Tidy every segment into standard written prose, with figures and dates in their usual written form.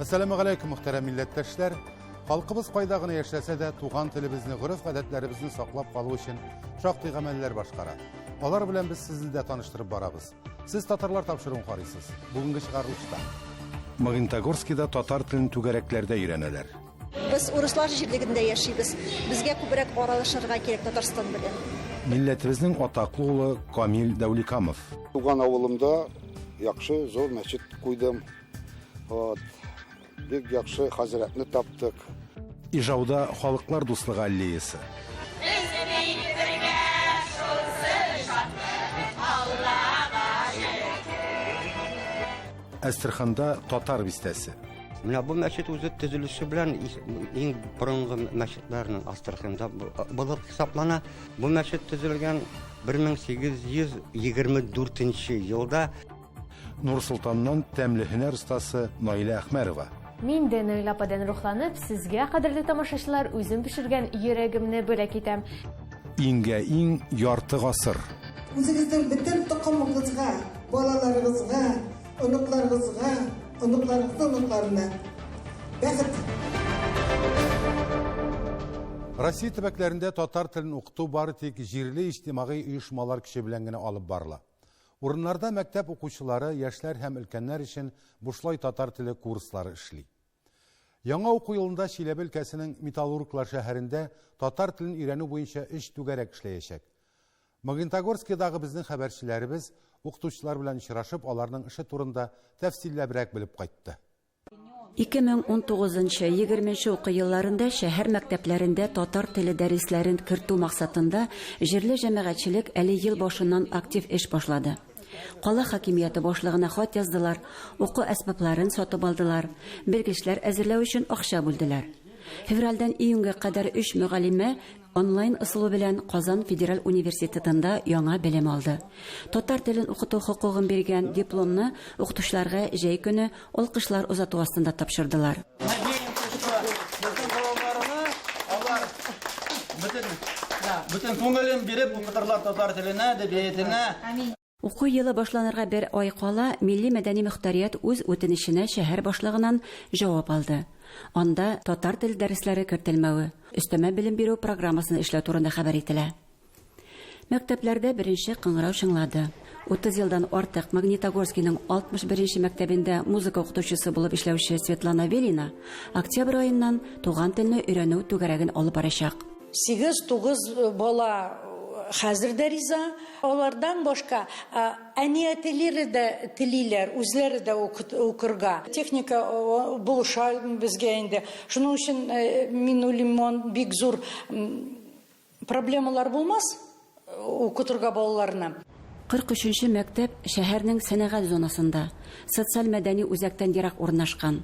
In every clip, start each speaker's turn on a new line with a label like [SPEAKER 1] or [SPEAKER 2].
[SPEAKER 1] Әссәламегаләйкүм, мөхтәрәм милләттәшләр! Халкыбыз кайда гына яшәсә дә, туган телебезне, гореф-гадәтләребезне саклап калу өчен шактый гамәлләр башкара. Алар белән без сезне дә таныштырып барабыз. Сез татарлар тапшыруын карыйсыз. Бүгенге чыгарылышта. Магнитогорскида татар телен түгәрәкләрдә өйрәнәләр.
[SPEAKER 2] Без урыслар җирлегендә яшибез. Безгә күбрәк аралашырга кирәк Татарстан белән.
[SPEAKER 1] Милләтебезнең атаклы улы Камил Дәүликамов.
[SPEAKER 3] Туган авылымда яхшы зур мәчет куйдым. Вот. Бик яхшы хәзрәтне таптык.
[SPEAKER 1] Ижауда Халыклар дуслыгы аллеясы. Әстерханда татар бистәсе.
[SPEAKER 4] Менә бу мәчет үзе төзелеше белән иң борынгы мәчетләрнең Астраханда булып хисаплана. Бу мәчет төзелгән 1824 елда.
[SPEAKER 1] Нур-Солтаннан тәмле һөнәр остасы Наилә Әхмәрова.
[SPEAKER 5] Мин дә Наилә ападан рухланып, сезгә, кадерле тамашачылар, үзем пешергән йөрәгемне бүләк итәм.
[SPEAKER 1] Иңгә-иң ярты гасыр.
[SPEAKER 6] Үзегезнең бөтен токымыгызга, балаларыгызга, оныкларыгызга, оныкларыгызның оныкларына бәхет!
[SPEAKER 1] Россия төбәкләрендә татар телен укыту бары тик җирле иҗтимагый оешмалар көче белән генә алып барыла. Урыннарда мәктәп укучылары, яшьләр һәм өлкәннәр өчен бушлай татар теле курслары эшли. Яңа уку елында Чиләбе өлкәсенең Металлурглар шәһәрендә татар телен өйрәнү буенча өч түгәрәк эшләячәк. Магнитогорскидагы безнең хәбәрчеләребез укытучылар белән очрашып, аларның эше турында тәфсилләбрәк белеп кайтты.
[SPEAKER 7] 2019 20 уку елларында шәһәр мәктәпләрендә татар теле дәресләрен кертү максатында җирле җәмәгатьчелек әле ел башыннан актив эш башлады. Кала хакимияте башлыгына хат яздылар, уку әсбапларын сатып алдылар, белгечләр әзерләү өчен акча бүлделәр. Февральдән июньгә кадәр өч мөгаллимә Онлайн ысулы белән Казан федераль университетында яңа белем алды. Татар телен укыту хокукын биргән дипломны укытучыларга җәй көне алкышлар озату астында тапшырдылар.
[SPEAKER 8] Безнең балаларны алар бөтен, бөтен күңелен биреп укытырлар татар теленә, әдәбиятына.
[SPEAKER 7] Уку елы башланырга бер ай кала милли-мәдәни мөхтәрият үз үтенеченә шәһәр башлыгыннан җавап алды. Анда татар теле дәресләре кертелмәве, өстәмә белем бирү программасын эшләү турында хәбәр ителә. Мәктәпләрдә беренче кыңгырау чыңлады. 30 елдан артык Магнитогорскиның 61 нче мәктәбендә музыка укытучысы булып эшләүче Светлана Велина октябрь аеннан туган телне өйрәнү түгәрәген алып барачак.
[SPEAKER 9] Сигез-тугыз бала хәзер дә риза. Алардан башка әни-әтиләре дә телиләр, үзләре дә укырга. Техника булыша безгә инде. Шуның өчен мин уйлыйм, бик зур проблемалар булмас. Укытырга балаларны.
[SPEAKER 7] 43 нче мәктәп шәһәрнең сәнәгать зонасында, социаль-мәдәни үзәктән ерак урнашкан.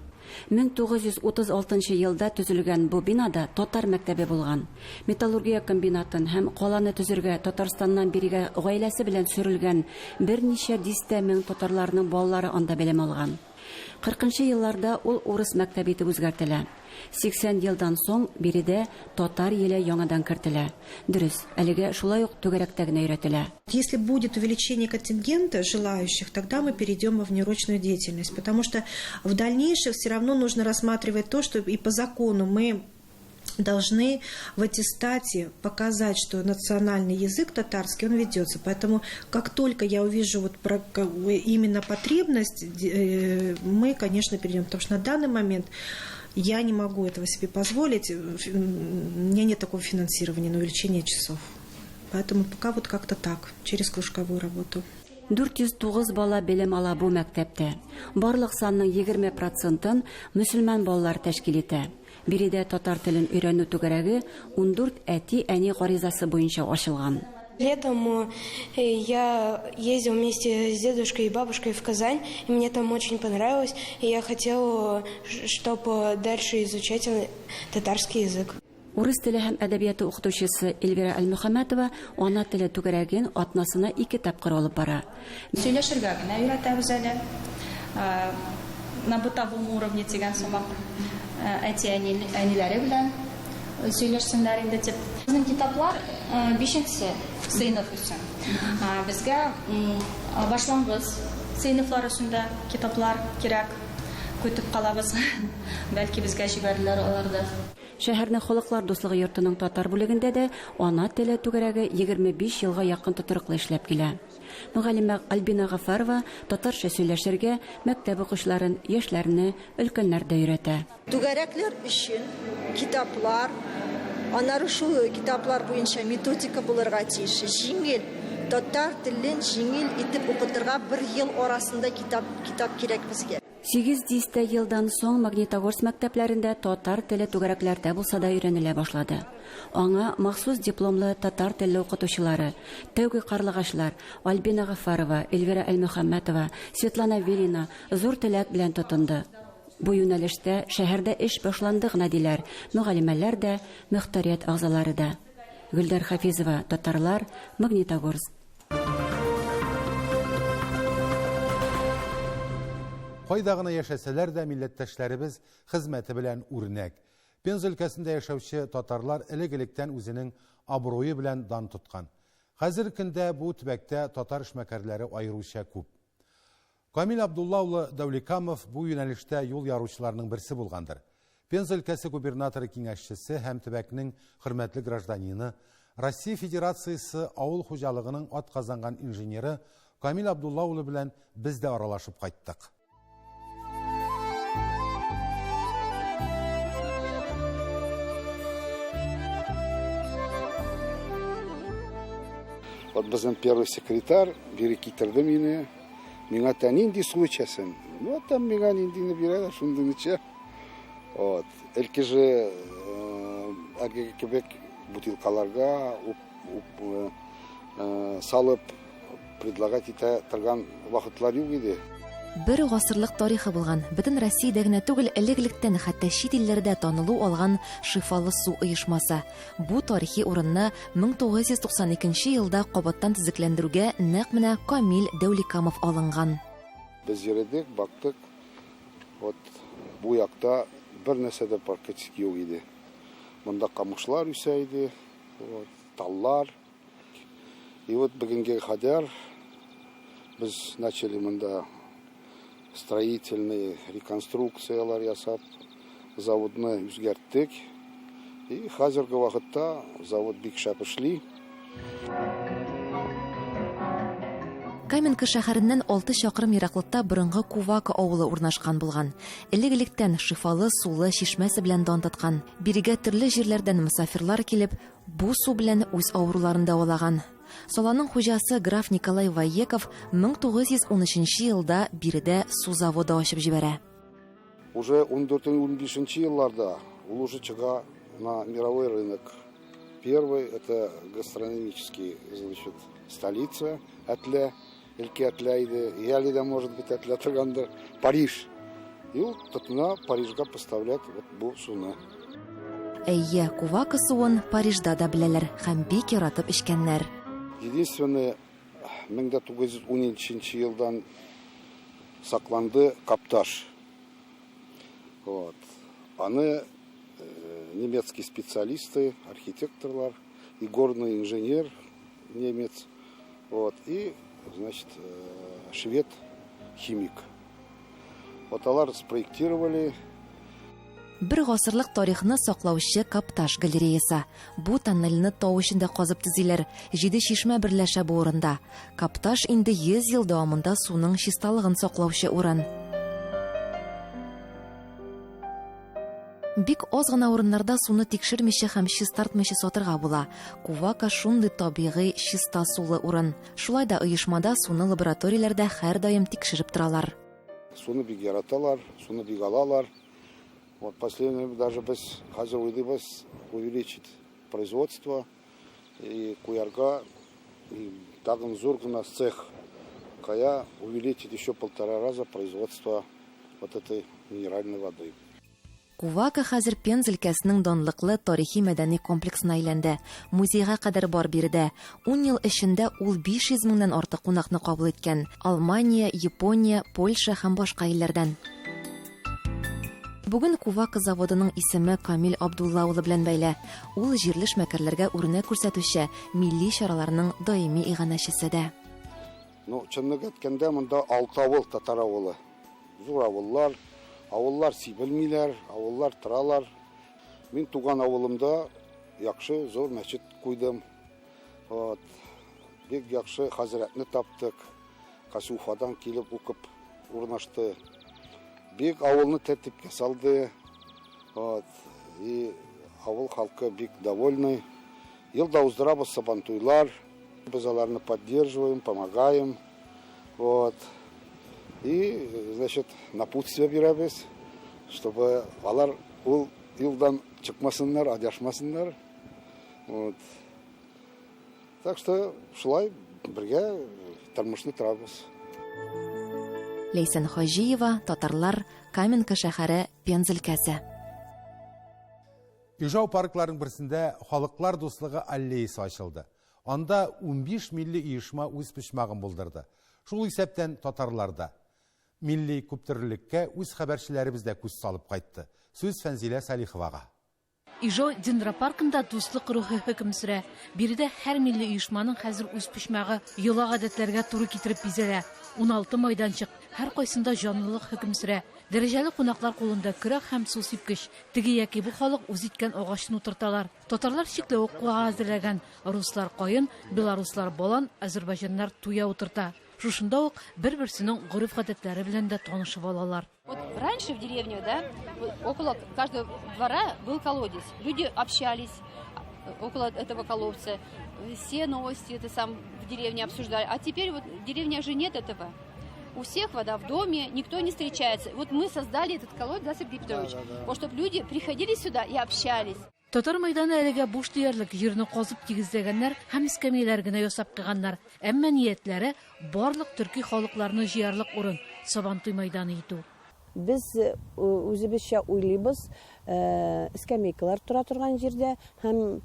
[SPEAKER 7] 1936 нчы елда төзелгән бу бинада татар мәктәбе булган. Металлургия комбинатын һәм каланы төзергә Татарстаннан бирегә гаиләсе белән сөрелгән берничә дистә мең татарларның балалары анда белем алган. Кыркынчы елларда ул урыс мәктәбе итеп үзгәртелә. 80 елдан соң биредә татар еле яңадан кертелә. Дөрес, әлегә шулай ук түгәрәктә генә өйрәтелә.
[SPEAKER 10] Если будет увеличение контингента желающих, тогда мы перейдем во внеурочную деятельность, потому что в дальнейшем все равно нужно рассматривать то, что и по закону мы должны в аттестате показать, что национальный язык татарский, он ведется. Поэтому как только я увижу вот про, именно потребность, э, мы, конечно, перейдем. Потому что на данный момент я не могу этого себе позволить. У меня нет такого финансирования на увеличение часов. Поэтому пока вот как-то так, через кружковую работу.
[SPEAKER 7] 409 бала белем ала бу мәктәптә. Барлык санның 20 процентын мөселман балалар тәшкил итә. Биредә татар телен өйрәнү түгәрәге 14 әти-әни гаризасы буенча ачылган.
[SPEAKER 11] Летом э, я ездил вместе с дедушкой и бабушкой в Казань, и мне там очень понравилось, и я хотел, чтобы дальше изучать татарский язык.
[SPEAKER 7] Урыс теле һәм әдәбияты укытучысы Эльвира Әлмөхәммәтова ана теле түгәрәген атнасына ике тапкыр алып бара.
[SPEAKER 12] Сөйләшергә генә өйрәтәбез әле. На бытовом уровне дигән сымак әти-әниләре белән сөйләшсеннәр инде дип. Безнең китаплар бишенче сыйныф өчен. Безгә башлангыч сыйныфлар өчен дә китаплар кирәк. Көтеп калабыз. Бәлки безгә җибәрерләр алар да.
[SPEAKER 7] Шәһәрнең Халыклар дуслыгы йортының татар бүлегендә дә ана теле түгәрәге 25 елга якын тотрыклы эшләп килә. Мөгаллимә Альбина Гафарова татарча сөйләшергә мәктәп укучыларын, яшьләрне, өлкәннәр дә өйрәтә.
[SPEAKER 2] Түгәрәкләр өчен китаплар, аннары шул китаплар буенча методика булырга тиеш. Җиңел, татар телен җиңел итеп укытырга бер ел арасында китап, китап кирәк безгә.
[SPEAKER 7] Сигез дистә елдан соң Магнитогорск мәктәпләрендә татар теле түгәрәкләрдә булса да өйрәнелә башлады. Аңа махсус дипломлы татар телле укытучылары, тәүге карлыгачлар Альбина Гафарова, Эльвира Әлмөхәммәтова, Светлана Вилина зур теләк белән тотынды. Бу юнәлештә шәһәрдә эш башланды гына диләр мөгаллимәләр дә, мөхтәрият әгъзалары да. Гөлдәр Хафизова, Татарлар, Магнитогорск.
[SPEAKER 1] Кайда гына яшәсәләр дә, милләттәшләребез хезмәте белән үрнәк. Пенза өлкәсендә яшәүче татарлар элек-электән үзенең абруе белән дан тоткан. Хәзерге көндә бу төбәктә татар эшмәкәрләре аеруча күп. Камил Абдулла улы Дәүликамов бу юнәлештә юл яручыларның берсе булгандыр. Пенза өлкәсе губернаторы киңәшчесе һәм төбәкнең хөрмәтле гражданины, Россия Федерациясе авыл хуҗалыгының атказанган инженеры Камил Абдулла улы белән без дә аралашып кайттык.
[SPEAKER 3] Вот безнең первый секретарь бире китерде мине. Миңа та нинди су эчәсең? Ну, там миңа ниндине бирәләр, шундыйны эчәм. Вот. Эльки же әлеге кебек бутылкаларга салып предлагать итә торган вакытлар юк иде.
[SPEAKER 13] Бер гасырлык тарихы булган, бөтен Россиядә генә түгел, элек-электән хәтта чит илләрдә танылу алган Шифалы су оешмасы. Бу тарихи урынны 1992 елда кабаттан төзекләндерүгә нәкъ менә Камил Дәүликамов алынган.
[SPEAKER 3] Без йөредек, бактык, вот бу якта бер нәрсә дә практически юк иде. Монда камышлар үсә иде, вот, таллар. И вот бүгенге кадәр без начали монда строительные реконструкциялар ясап, заводны үзгәрттек. И хәзерге вакытта завод бик шәп эшли.
[SPEAKER 13] Каменка шәһәреннән 6 чакрым ераклыкта борынгы Кувака авылы урнашкан булган. Элек-электән шифалы сулы чишмәсе белән дан тоткан. Бирегә төрле җирләрдән мосафирлар килеп, бу су белән үз авыруларын дәвалаган. Саланың хуҗасы граф Николай Воеков 1913 елда биредә су заводы ачып җибәрә.
[SPEAKER 3] Уже 14-15 елларда ул уже чыга на мировой рынок. Первый это гастрономический, значит, столица Әтлә, Элки Әтлә иде, и әле дә, может быть, Әтлә торгандыр, Париж. И ул тотына Парижга поставлять вот бу суны.
[SPEAKER 13] Әйе, Кувака суын Парижда да беләләр һәм бик яратып эчкәннәр.
[SPEAKER 3] Единственное, 1913 елдан сакланды Капташ. Вот. Аны немецкие специалисты, архитекторлар и горный инженер немец, вот, и, значит, швед химик. Вот алар спроектировали.
[SPEAKER 13] Бер гасырлык тарихны саклаучы Капташ галереясы. Бу тоннельне тау эчендә казып төзиләр. Җиде чишмә берләшә бу урында. Капташ инде 100 ел дәвамында суның чисталыгын саклаучы урын. Бик аз гына урыннарда суны тикшермичә һәм чистартмыйча сатырга була. Кувака шундый табигый чиста сулы урын. Шулай да оешмада суны лабораторияләрдә һәрдаим тикшереп торалар.
[SPEAKER 3] Суны бик яраталар, суны бик алалар. Вот последнее время даже без хәзер уйлыйбыз увеличить производство и куярга и тагын зур гына цех кая увеличить еще полтора раза производство вот этой минеральной воды.
[SPEAKER 13] Кувака хәзер Пенза өлкәсенең данлыклы тарихи-мәдәни комплексына әйләнде. Музейга кадәр бар биредә. Ун ел эчендә ул 500 меңнән артык кунакны кабул иткән. Алмания, Япония, Польша һәм башка илләрдән. Бүген Кувака заводының исеме Камил Абдулла улы белән бәйле. Ул җирле эшмәкәрләргә үрнәк күрсәтүче милли чараларның даими иганәчесе дә.
[SPEAKER 3] Ну, чынлык әйткәндә, монда алты авыл татар авылы. Зур авыллар. Авыллар сибелмиләр, авыллар торалар. Мин туган авылымда яхшы зур мәчет куйдым. Вот. Бик яхшы хәзрәтне таптык. Кайсы Уфадан килеп укып урнашты. Бик авылны тәртипкә салды. Вот. И авыл халкы бик довольный. Елда уздырабыз сабантуйлар. Без аларны поддерживаем, помогаем. Вот. И, значит, напутствие бирәбез, чтобы алар ул юлдан чыкмасыннар, адашмасыннар. Вот. Так что шулай бергә тормышны торабыз.
[SPEAKER 13] Ләйсән Хаҗиева, татарлар, Каменка шәһәре, Пенза өлкәсе.
[SPEAKER 1] Ижау паркларының берсендә Халыклар дуслыгы аллеясы ачылды. Анда 15 милли оешма үз почмагын булдырды. Шул исәптән татарлар да. Милли күптөрлелеккә үз хәбәрчеләребез дә күз салып кайтты. Сүз Фәнзилә Салиховага.
[SPEAKER 14] Ижау дендропаркында дуслык рухы хөкем сөрә. Биредә һәр милли оешманың хәзер үз почмагы йола-гадәтләргә туры китереп бизәлә. 16 майданчык, һәркайсында җанлылык хөкем сөрә. Дәрәҗәле кунаклар кулында көрәк һәм су сипкеч. Теге яки бу халык үз иткән агачны утырталар. Татарлар чикләвек куагы әзерләгән, руслар каен, белоруслар балан, әзербайҗаннар туя утырта. Шушында ук бер-берсенең гореф-гадәтләре белән дә танышып алалар.
[SPEAKER 15] Вот раньше в деревне, да, около каждого двора был колодец. Люди общались около этого колодца. Все новости это сам в деревне обсуждали. А теперь вот в деревне же нет этого. У всех вода в доме, никто не встречается. Вот мы создали этот колодец, да, Сергей Петрович? Да, да, да. Вот чтобы люди приходили сюда и общались.
[SPEAKER 14] Татар мәйданы әлегә буш диярлек, җирне казып тигезләгәннәр һәм эскәмияләр генә ясап куйганнар. Әмма ниятләре барлык төрки халыкларны җыярлык урын, Сабантуй мәйданы итү.
[SPEAKER 16] Без үзебезчә уйлыйбыз, эскәмейкалар тора торган җирдә һәм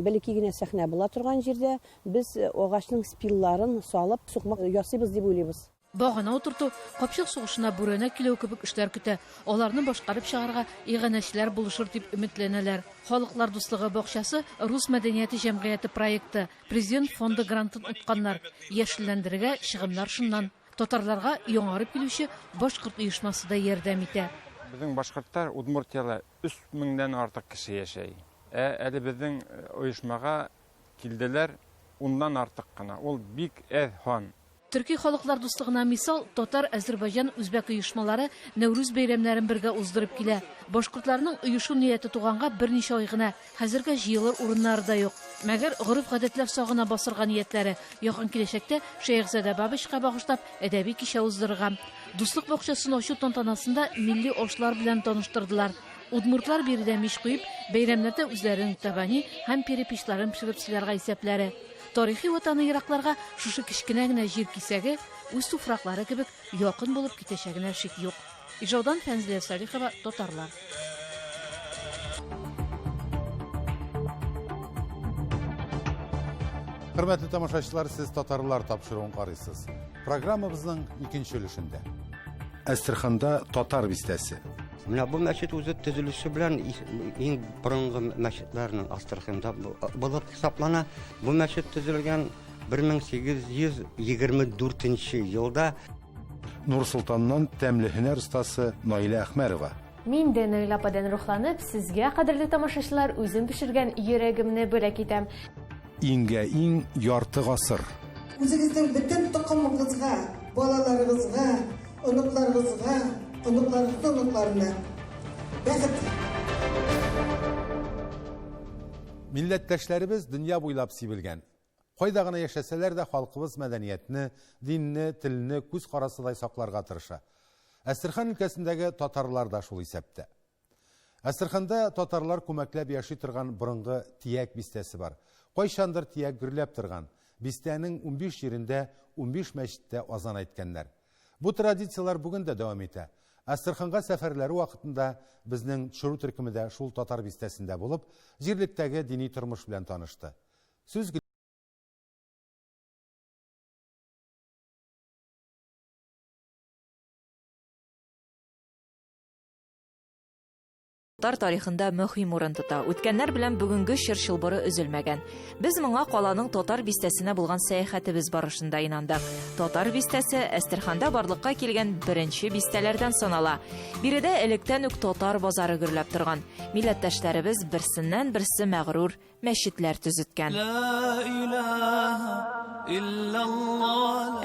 [SPEAKER 16] бәләкәй генә сәхнә була торган җирдә без агачның спилларын салып сукмак ясыйбыз дип уйлыйбыз.
[SPEAKER 14] Багана утырту, капчык сугышына бүрәнә киләү кебек эшләр көтә. Аларны башкарып чыгарга иганәчеләр булышыр дип өметләнәләр. Халыклар дуслыгы бакчасы Рус мәдәнияте җәмгыяте проекты. Президент фонды грантын отканнар. Яшелләндерергә чыгымнар шуннан. Татарларга яңарып килүче башкорт оешмасы да ярдәм итә.
[SPEAKER 17] Безнең башкортлар Удмуртиядә 3 меңнән артык кеше яшәй. Ә әле безнең оешмага килделәр уннан артык кына. Ул бик әз сан.
[SPEAKER 14] Төрки халыклар дуслыгына мисал татар, әзербайҗан, үзбәк оешмалары Нәүрүз бәйрәмнәрен бергә уздырып килә. Башкортларның оешу нияте туганга берничә ай гына, хәзергә җыелыр урыннары да юк. Мәгәр гореф-гадәтләр сагына басырга ниятләре. Якын киләчәктә Шәехзадә Бабичка багышлап әдәби кичә уздырырга. Дуслык бакчасын ачу тантанасында милли ашлар белән таныштырдылар. Удмуртлар биредә мич куеп, бәйрәмнәрдә үзләренең табани һәм перепичларын пешереп сыйларга исәпләре. Тарихи ватаны еракларга шушы кечкенә генә җир кисәге үз туфраклары кебек якын булып китәчәгенә шик юк. Ижаудан Фәнзилә Салихова, Татарлар.
[SPEAKER 1] Хөрмәтле тамашачылар, сез Татарлар тапшыруын карыйсыз. Программабызның икенче өлешендә. Әстерханда татар бистәсе.
[SPEAKER 4] Менә бу мәчет үзе төзелеше белән иң борынгы мәчетләрнең Астраханда булып хисаплана. Бу мәчет төзелгән 1824 елда.
[SPEAKER 1] Нур Солтаннан тәмле һөнәр остасы Наилә Әхмәрова.
[SPEAKER 5] Мин дә Наилә ападан рухланып, сезгә, кадерле тамашачылар, үзем пешергән йөрәгемне бүләк итәм.
[SPEAKER 1] Иңгә иң ярты гасыр.
[SPEAKER 6] Үзегезнең бөтен токымыгызга, балаларыгызга, оныкларыгызга, оныкларыгызның оныкларына бәхет.
[SPEAKER 1] Милләттәшләребез дөнья буйлап сибелгән. Кайда гына яшәсәләр дә халкыбыз мәдәниятне, динне, телне күз карасыдай сакларга тырыша. Әстерхан өлкәсендәге татарлар да шул исәптә. Әстерханда татарлар күмәкләп яши торган борынгы Тияк бистәсе бар. Кайчандыр Тияк гөрләп торган. Бистәнең 15 җирендә 15 мәчеттә азан әйткәннәр. Бу традицияләр бүген дә дәвам итә. Әстерханга сәфәрләре вакытында безнең төшерү төркеме дә шул татар бистәсендә булып, җирлектәге дини тормыш белән танышты. Сүз
[SPEAKER 13] Татар тарихында мөһим урын тота. Үткәннәр белән бүгенге чор чылбыры өзелмәгән. Без моңа каланың татар бистәсенә булган сәяхәтебез барышында инандык. Татар бистәсе Әстерханда барлыкка килгән беренче бистәләрдән санала. Биредә электән үк татар базары гөрләп торган. Милләттәшләребез берсеннән-берсе мәгърур мәчетләр төзеткән.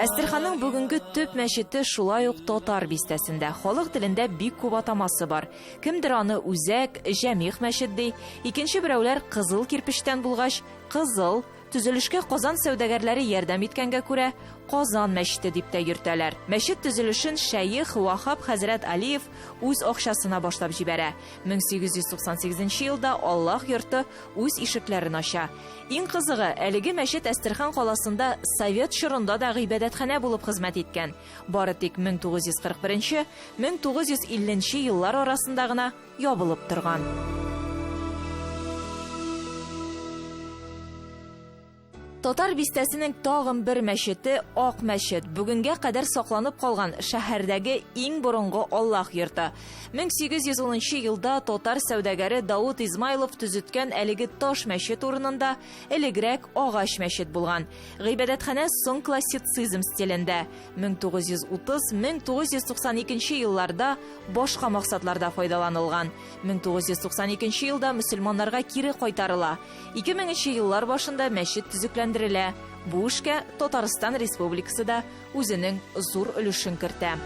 [SPEAKER 13] Әстерханның бүгенге төп мәчете шулай ук татар бистәсендә. Халык телендә бик күп атамасы бар. Кемдер аны үзәк, җәмигъ мәчет ди, икенче берәүләр кызыл кирпечтән булгач, кызыл, төзелешкә Казан сәүдәгәрләре ярдәм иткәнгә күрә, Казан мәчете дип тә йөртәләр. Мәчет төзелешен шәех Ваһап хәзрәт Алиев үз акчасына башлап җибәрә. 1898 нче елда Аллаһ йорты үз ишекләрен ача. Иң кызыгы, әлеге мәчет Әстерхан каласында совет чорында да гыйбадәтханә булып хезмәт иткән. Бары тик 1941 1950 нче еллар арасында гына ябылып торган. Татар бистәсенең тагын бер мәчете Ак мәчет, бүгенгә кадәр сакланып калган шәһәрдәге иң борынгы Аллаһ йорты. 1810 елда татар сәүдәгәре Давыт Измайлов төзеткән әлеге таш мәчет урынында элегрәк агач мәчет булган. Гыйбадәтханә соң классицизм стилендә. 1930-1992 елларда башка максатларда файдаланылган. 1992 елда мөселманнарга кире кайтарыла. 2000 нче еллар башында мәчет төзекләндерелә. Бу эшкә Татарстан Республикасы да үзенең зур өлешен кертә.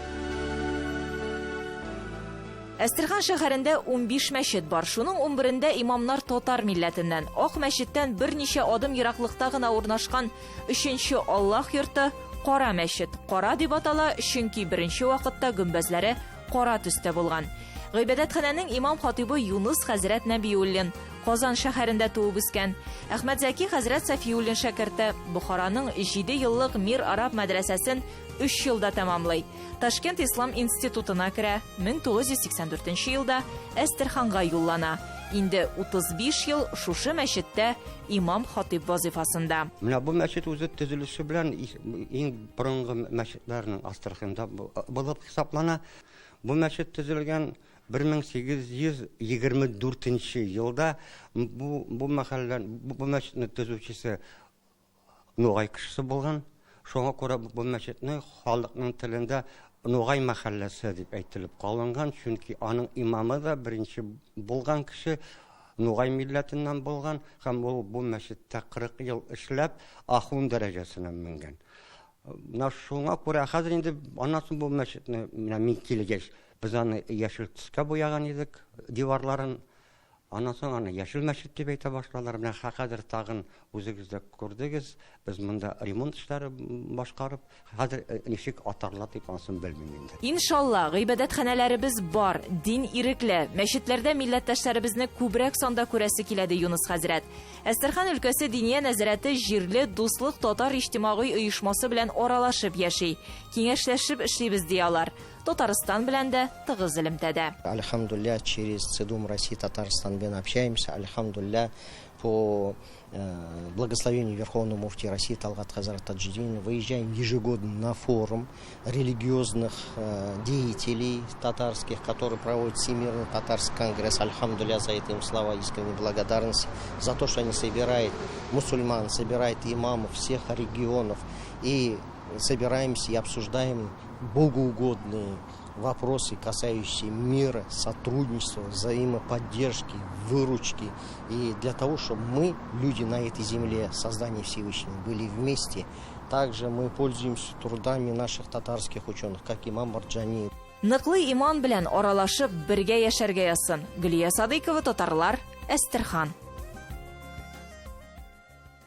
[SPEAKER 13] Әстерхан шәһәрендә 15 мәчет бар. Шуның 11-ндә имамнар татар милләтеннән. Ак мәчеттән берничә адым ераклыкта гына урнашкан өченче Аллаһ йорты Кара мәчет. Кара дип атала, чөнки беренче вакытта гөмбәзләре кара төстә булган. Гыйбадәтханәнең имам-хатыйбы Юныс хәзрәт Нәбиуллин. Казан шәһәрендә туып үскән. Әхмәтзәки хәзрәт Сафиуллин шәкерте, Бохараның җиде еллык Мир Араб мәдрәсәсен өч елда тәмамлый. Ташкент ислам институтына керә, 1984 нче елда Әстерханга юллана. Инде 35 ел шушы мәчеттә имам-хатыйб вазыйфасында.
[SPEAKER 4] Менә бу мәчет үзе төзелеше белән иң борынгы мәчетләрнең Астраханьда булып хисаплана. Бу мәчет төзелгән 1824 нче елда. Бу бу мәхәллә бу мәчетне төзүчесе Нугай кешесе булган. Шуңа күрә бу мәчетне халыкның телендә Нугай мәхәлләсе дип әйтелеп калынган, чөнки аның имамы да беренче булган кеше Нугай милләтеннән булган һәм ул бу мәчеттә 40 ел эшләп ахун дәрәҗәсенә менгән. Менә шуңа күрә хәзер инде аннан соң бу мәчетне менә мин килгәч, без аны яшел төскә буяган идек, диварларын. Аннан соң аны яшел мәчет дип әйтә башладылар. Менә хәзер тагын үзегез дә күрдегез, без монда ремонт эшләре башкарып, хәзер э, ничек атарлар дип анысын белмим инде.
[SPEAKER 13] Иншалла, гыйбадәтханәләребез бар, дин ирекле, мәчетләрдә милләттәшләребезне күбрәк санда күрәсе килә, ди Юныс хәзрәт. Әстерхан өлкәсе Диния нәзарәте җирле Дуслык татар иҗтимагый оешмасы белән аралашып яши. Киңәшләшеп эшлибез, ди алар. Татарстан белән дә тыгыз элемтәдә.
[SPEAKER 18] Альхамдулилля, через ЦДУМ России Татарстан белән общаемся, альхамдулилля, по благословению Верховного муфти России Талгат хазрат Таджуддинова выезжаем ежегодно на форум религиозных деятелей татарских, который проводит Всемирный татарский конгресс. Альхамдулилля, за это им слова искренней благодарности, за то, что они собирают мусульман, собирают имамов всех регионов. И собираемся и обсуждаем богоугодные вопросы, касающиеся мира, сотрудничества, взаимоподдержки, выручки. И для того, чтобы мы, люди на этой земле, создание Всевышнего, были вместе. Также мы пользуемся трудами наших татарских ученых, как имам Марджани.
[SPEAKER 13] Ныклы иман белән аралашып, бергә яшәргә язсын. Гөлия Садыйкова, Татарлар, Әстерхан.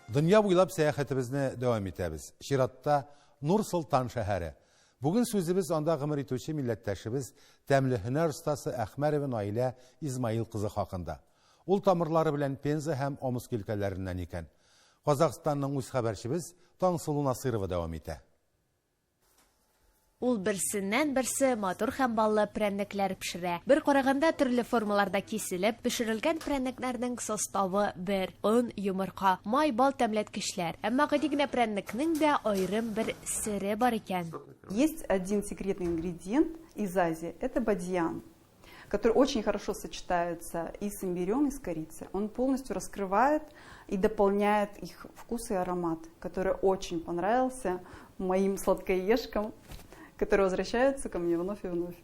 [SPEAKER 1] Дөнья буйлап сәяхәтебезне дәвам итәбез. Чиратта Нур-Солтан шәһәре. Бүген сүзебез анда гомер итүче милләттәшебез, тәмле һөнәр остасы Әхмәрова Наилә Измаил кызы хакында. Ул тамырлары белән Пенза һәм Омск өлкәләреннән икән. Казахстанның үз хәбәрчебез Таңсылу Насыйрова дәвам итә.
[SPEAKER 5] Ул берсеннән-берсе матур һәм баллы прәннекләр пешерә. Бер караганда, төрле формаларда киселеп, пешерелгән прәннекләрнең составы бер, он, йомырка, май, бал тәмләткечләр. Әмма гади генә прәннекнең дә аерым бер сере бар икән.
[SPEAKER 19] Есть один секретный ингредиент из Азии, это бадьян. который очень хорошо сочетается и с имбирем, и с корицей. Он полностью раскрывает и дополняет их вкус и аромат, который очень понравился моим сладкоежкам, которые возвращаются ко мне вновь и вновь.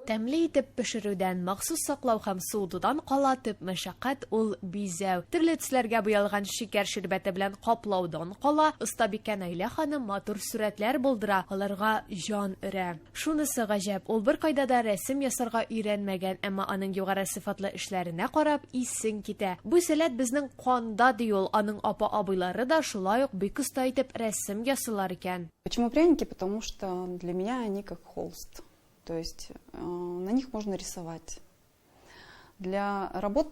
[SPEAKER 5] Тәмле итеп пешерүдән, махсус саклау һәм суытудан кала төп мәшәкать ул бизәү. Төрле төсләргә буялган шикәр ширбәте белән каплаудан кала, остабикә Наилә ханым матур сурәтләр булдыра, аларга җан өрә. Шунысы гаҗәп, ул беркайда да рәсем ясарга өйрәнмәгән, әмма аның югары сыйфатлы эшләренә карап исең китә. Бу сәләт безнең канда, ди ул. Аның апа-абыйлары да шулай ук бик оста итеп рәсем ясыйлар икән.
[SPEAKER 19] Почему пряники? Потому что для меня они как холст. То есть э, на них можно рисовать. Для работ,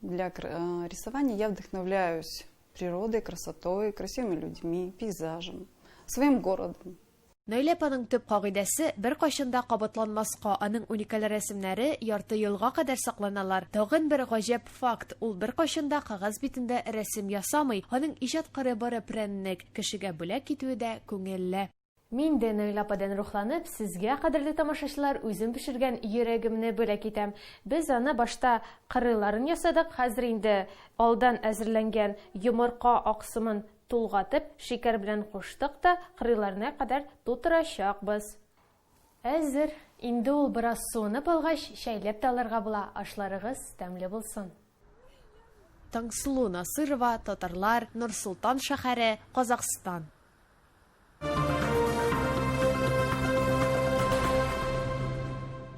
[SPEAKER 19] для э, рисования я вдохновляюсь природой, красотой, красивыми людьми, пейзажем, своим городом.
[SPEAKER 5] Наилә апаның төп кагыйдәсе беркайчан да кабатланмаска, аның уникаль рәсемнәре ярты елга кадәр сакланалар. Тагын бер гаҗәп факт, ул беркайчан да кәгазь битендә рәсем ясамый, аның иҗат кыры бары прәннек, кешегә бүләк итүе дә күңелле.
[SPEAKER 20] Мин дә Наилә ападан рухланып, сезгә, кадерле тамашачылар, үзем пешергән йөрәгемне бүләк итәм. Без аны башта кырыйларын ясадык, хәзер инде алдан әзерләнгән йомырка аксымын тулгатып, шикәр белән куштык та, кырыйларына кадәр тутырачакбыз. Әзер. Инде ул бераз суынып алгач, чәйләп тә алырга була. Ашларыгыз тәмле булсын.
[SPEAKER 5] Таңсылу Насыйрова, Татарлар, Нур-Солтан шәһәре, Казахстан.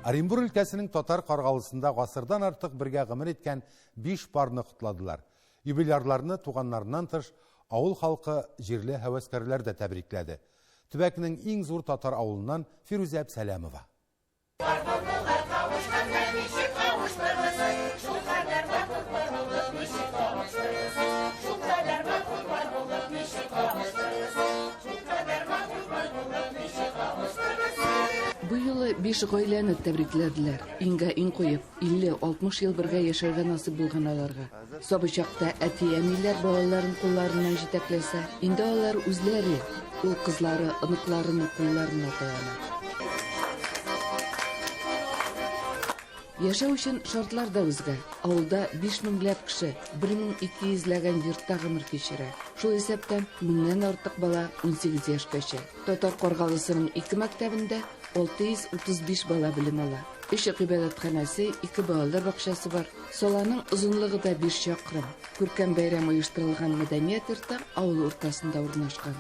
[SPEAKER 1] Оренбур өлкәсенең Татар Каргалысында гасырдан артык бергә гомер иткән биш парны котладылар. Юбилярларны туганнарыннан тыш, авыл халкы, җирле һәвәскәрләр дә тәбрикләде. Төбәкнең иң зур татар авылыннан Фирүзә Әпсәләмова.
[SPEAKER 21] Бу юлы биш гаиләне тәбрикләделәр. Иңгә иң куеп, 50-60 ел бергә яшәргә насыйп булган аларга. Сабый чакта әти-әниләр балаларын кулларыннан җитәкләсә, инде алар үзләре, ул кызлары, оныкларының кулларына таяна. Яшәү өчен шартлар да үзгә. Авылда 5 меңләп кеше, 1200 ләгән йортта гомер кичерә. Шул исәптән меңнән артык бала 18 яшькәчә. Татар Каргалысының ике мәктәбендә 635 бала белем ала. Өч гыйбадәтханәсе, ике балалар бакчасы бар. Саланың озынлыгы да 5 чакрым. Күркәм бәйрәм оештырылган мәдәният йорты авыл уртасында урнашкан.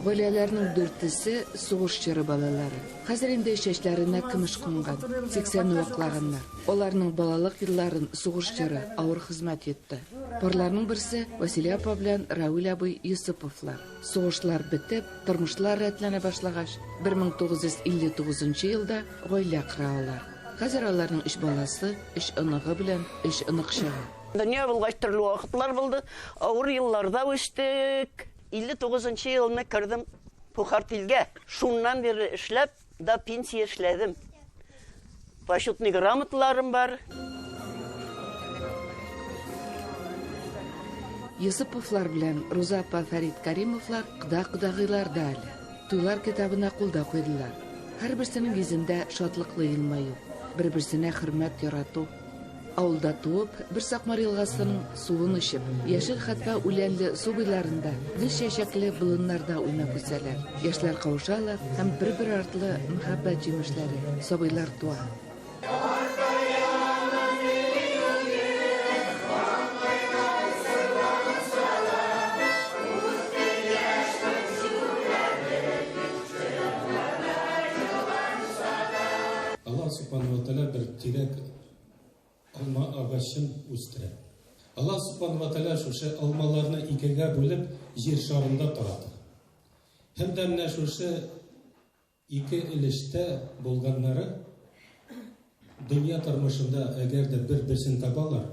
[SPEAKER 21] Гаиләләрнең дүртесе сугыш чоры балалары. Хәзер инде чәчләренә көмеш кунган, сиксәнне ваклаганнар. Аларның балалык елларын сугыш чоры, авыр хезмәт йотты. Парларның берсе Василия апа белән Равил абый Йосыповлар. Сугышлар бетеп, тормышлар рәтләнә башлагач, 1959 елда гаилә кора алар. Хәзер аларның өч баласы, өч оныгы белән өч оныкчыгы.
[SPEAKER 22] Дөнья булгач, төрле вакытлар булды. Авыр елларда үстек. 59 нчы елны кердем Пухартельгә. Шуннан бирле эшләп, до пенсии эшләдем. Почетный грамоталарым бар.
[SPEAKER 21] Йосыповлар белән Руза апа Фәрит Каримовлар кода-кодагыйлар да әле. Туйлар китабына кул да куйдылар. Һәрберсенең йөзендә шатлыклы елмаю, бер-берсенә хөрмәт, ярату. Авылда туып, бер Сакмар елгасының суын эчеп, яшел хәтфә үләнле су буйларында, гөл чәчәкле болыннарда уйнап үсәләр. Яшьләр кавышалар һәм бер-бер артлы мәхәббәт җимешләре, сабыйлар туа.
[SPEAKER 23] Аллаһ Субхану ва Тәгалә бер тирәк Алма агачын үстерә. Аллаһ Субхану ва Тәгалә шушы алмаларны икегә бүлеп җир шарында тарата. Һәм дә менә шушы ике өлештә булганнары дөнья тормышында әгәр дә бер-берсен табалар,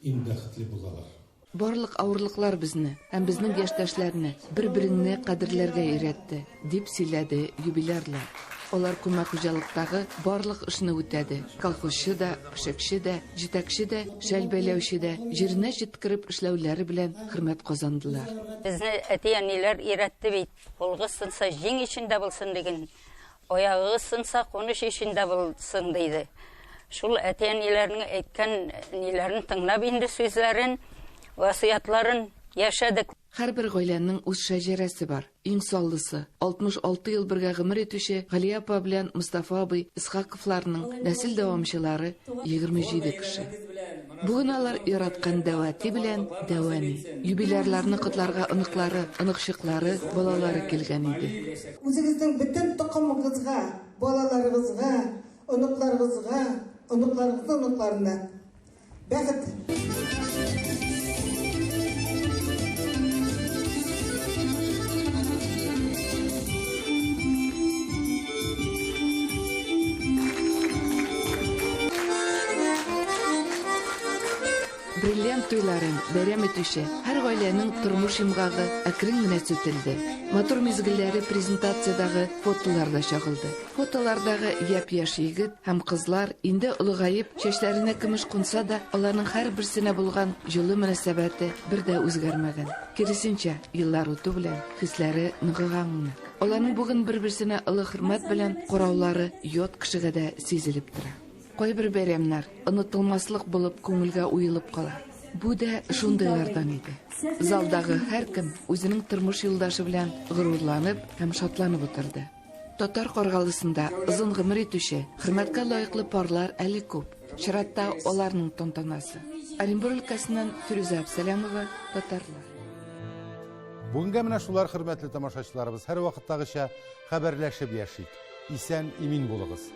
[SPEAKER 23] иң бәхетле булалар.
[SPEAKER 21] Барлык авырлыклар безне һәм безнең яшьтәшләрне бер-береңне кадерләргә өйрәтте, дип сөйләде юбилярлар. Алар күмәк хуҗалыктагы барлык эшне үтәде, колхозчы да, пешекче дә, җитәкче дә, шәл бәйләүче дә, җиренә җиткереп эшләүләре белән хөрмәт казандылар.
[SPEAKER 24] Безне әти-әниләр өйрәтте бит, кулыгыз сынса, җиң эчендә булсын диген.
[SPEAKER 8] Аягыгыз сынса, куныч эчендә булсын, диде. Шул әти-әниләрнең әйткән ниләрен тыңлап инде сүзләрен, васыятларын яшәдек.
[SPEAKER 21] Һәрбер гаиләнең үз шәҗәрәсе бар. Иң саллысы, 66 ел бергә гомер итүче Галия апа белән Мостафа абый Исхаковларның нәсел дәвамчылары 27 кеше. Бүген алар яраткан дәү әти белән дәү әни. Юбилярларны котларга оныклары, оныкчыклары, балалары килгән иде.
[SPEAKER 6] Үзегезнең бөтен токымыгызга, балаларыгызга, оныкларыгызга, оныкларыгызның оныкларына бәхет!
[SPEAKER 21] Бриллиант туйларын бәйрәм итүче һәр гаиләнең тормыш йомгагы әкрен генә сүтелде. Матур мизгелләре презентациядәге фотоларда чагылды. Фотолардагы япь-яшь егет һәм кызлар инде олыгаеп, чәчләренә көмеш кунса да, аларның һәрберсенә булган җылы мөнәсәбәте бер дә үзгәрмәгән. Киресенчә, еллар үтү белән, хисләре ныгыган гына. Аларның бүген бер-берсенә олы хөрмәт белән караулары ят кешегә дә сизелеп тора. Кайбер бәйрәмнәр онытылмаслык булып күңелгә уелып кала. Бу дә шундыйлардан иде. Залдагы һәркем үзенең тормыш юлдашы белән горурланып һәм шатланып утырды. Татар Каргалысында озын гомер итүче, хөрмәткә лаеклы парлар әле күп. Чиратта аларның тантанасы. Оренбур өлкәсеннән Фирүзә Әбсәләмова, Татарлар.
[SPEAKER 1] Бүгенгә менә шулар, хөрмәтле тамашачыларыбыз. Һәрвакыттагыча хәбәрләшеп яшик. Исән, имин булыгыз.